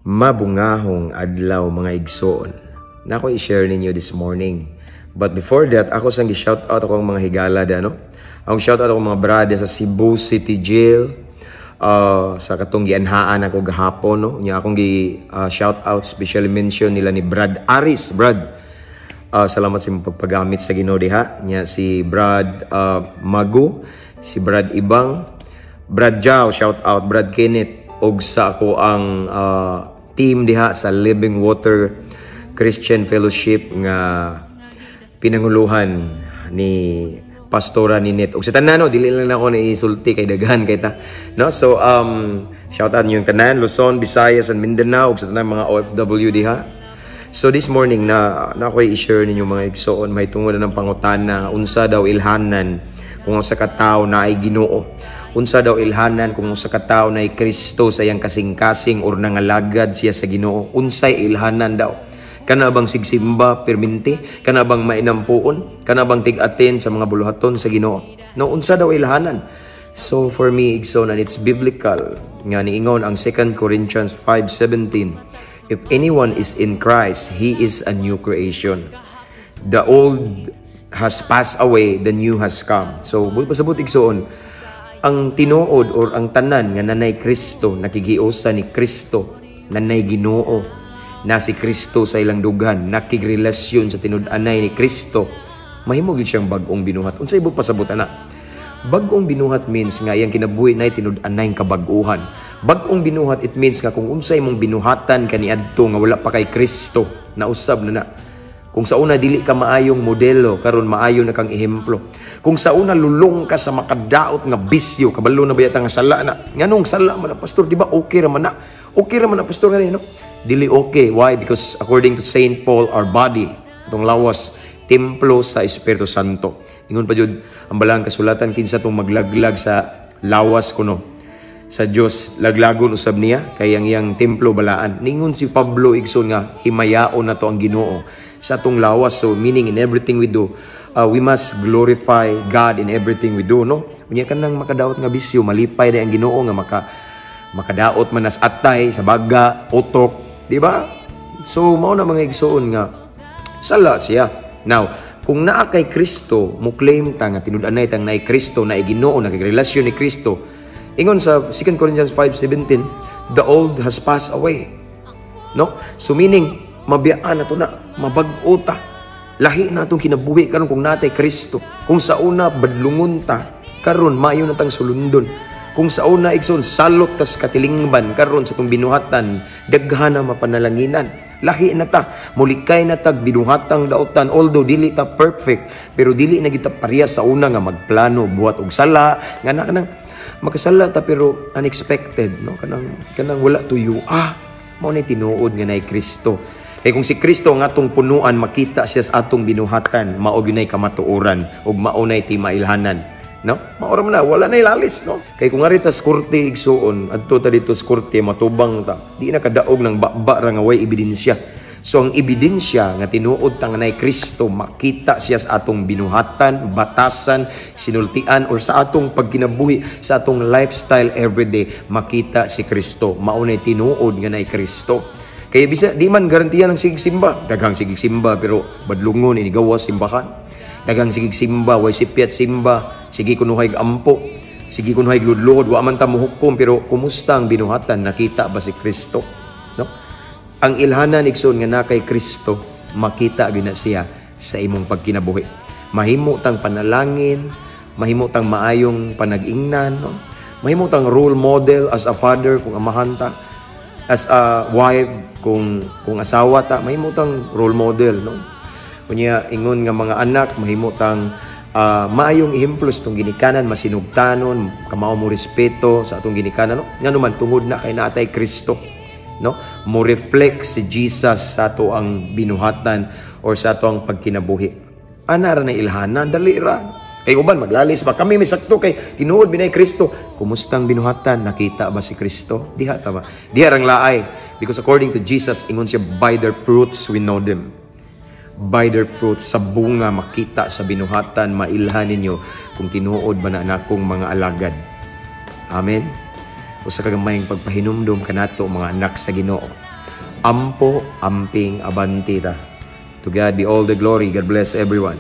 Mabungahong adlaw, mga igsoon. Na ako i-share ninyo this morning. But before that, ako sang gi-shout out akong mga higala da, no? Ang shout out akong mga brother sa Cebu City Jail, sa katong gianhaan ako gahapon, no? Nya akong gi shout out, specially mention nila ni Brad Aris. Brad, salamat sa imong pagpagamit sa Ginoo diha. Nya si Brad Mago, si Brad Ibang, Brad Jao, shout out Brad Kenneth, og sa ako ang team diha sa Living Water Christian Fellowship nga pinanguluhan ni Pastora Ninette. Og sa tanan, no, dili lang ako na isulti kay daghan kay ta. No? So shout out yung tanan, Luzon, Visayas and Mindanao, ug sa tanan mga OFW diha. So this morning na na ako i-share ninyo, mga igsoon, may tungod na ng pangutana, unsa daw ilhanan kung usa ka tawo naay Ginoo. Unsa daw ilhanan kung usa ka tawo naay Kristo sa iyang kasing-kasing or nangalagad siya sa Ginoo? Unsay ilhanan daw? Kana bang sigsimba perminti? Kana bang mainampuon? Kana bang tig-attend sa mga buluhaton sa Ginoo? No, unsa daw ilhanan? So for me, igsoon, and it's biblical nga niingon ang 2 Corinthians 5:17, "If anyone is in Christ, he is a new creation. The old has passed away, the new has come." So pasabot, igsoon, ang tinuod or ang tanan nga nanay Kristo, nakighiusa ni Kristo, nanay Ginoo, na si Kristo sa ilang dughan, nakigrelasyon sa tinud-anay ni Kristo, mahimo gyud siyang bag-ong binuhat. Unsay ibog pasabot ana? Bag-ong binuhat means nga iyang kinabuhi na tinud-anay kabag-uhan. Bag-ong binuhat, it means nga kung unsay imong binuhatan kaniadto nga wala pa kay Kristo, nausab na na. Kung sa una dili ka maayong modelo, karon maayo na kang ehemplo. Kung sa una lulong ka sa makadaot nga bisyo, kabalo na ba yata nga sala na? Nganong sala man na, pastor? Di ba okay ra man na? Okay ra man na, pastor, ngani, no? Dili okay. Why? Because according to Saint Paul, our body, atong lawas, templo sa Espiritu Santo. Ingon pa jud ang balang kasulatan, kinsa tong maglaglag sa lawas kuno sa Dios, laglagon usab niya, kay ang iyang templo balaan. Ningon si Pablo, igsoon, nga himayaon nato ang Ginoo sa atong lawas. So meaning, in everything we do, we must glorify God in everything we do, no? Unya kanang makadaot nga bisyo, malipay na ang Ginoo nga makadaot man nas atay sa baga, utok, di ba? So mao na, mga igsoon, nga sala siya. Now, kung naa kay Kristo, mo claim ta nga tinud-anay tang naay Kristo, naay Ginoo, nakigrelasyon ni Kristo. Ingon sa 2 Corinthians 5:17, "The old has passed away." No? So meaning, mabiyaan na to na, mabag-o ta. Lahi na atong kinabuhi karon kung natay Kristo. Kung sa una badlungon ta, karon maayo na tang sulundon. Kung sa una, igsoon, salot tas katilingban, karon sa tong binuhatan, daghan na mapanalanginan. Lahi na ta, mulikay na tag binuhatang dautan, although dili ta perfect, pero dili na kita pareha sa una nga magplano buhat og sala, nga na kanang makasala ta pero unexpected, no? Kanang wala tuyo. Ah, mao ni tinuod nga nay Kristo. Kay kung si Kristo ang atong punuan, makita siya sa atong binuhatan, mao gyud nay kamatuoran ug mao nay timailhanan. No? Mao ra man na, wala na ilalis, no? Kay kung ari tas korte, igsuon, adto ta dito sa korte, matubang ta. Di na kadaog ng baba ra nga way ebidensya. So ang ebidensya nga tinuod ta nga nay Kristo, makita siya sa atong binuhatan, batasan, sinultian or sa atong pagkinabuhi, sa atong lifestyle everyday, makita si Kristo. Mao nay tinuod nga nay Kristo. Kaya bisa di man garantiya ng sigig simba. Daghang sigig simba pero badlungon inigawas simbahan. Daghang sigig simba, way sipyat simba, sige kunuhay ampo, sige kunuhay ludlod, wa man ta mohukom, pero kumusta ang binuhatan, nakita ba si Kristo? No? Ang ilhanan, igsoon, nga na kay Kristo, makita gyud na siya sa imong pagkinabuhi. Mahimo tang panalangin, mahimo tang maayong panag-ingnan, no? Mahimo tang role model as a father kung amahan ta, as a wife kung asawa ta, mahimo tang role model, no? Unya ingon nga mga anak, mahimo tang maayong ehemplo sa atong ginikanan, masinugtanon, kamao mo respeto sa atong ginikanan, no? Ngano man, tungod na kay natay Kristo, no? Mo reflect si Jesus sa ato ang binuhatan or sa ato ang pagkinabuhi. Ana ra na ilhanan, dali ra. Kay uban maglalis pa kami, may sakto kay tinuod binay Kristo. Kumusta ang binuhatan? Nakita ba si Kristo? Diha ta ba? Diha rang laay. Because according to Jesus, ingon siya, "By their fruits we know them." By their fruits, sa bunga makita sa binuhatan, mailhan ninyo kung tinuod ba na nakong mga alagad. Amen. Usa ka gamayng pagpahinumdum kanato, mga anak sa Ginoo. Ampo, amping, abante ta. To God be all the glory. God bless everyone.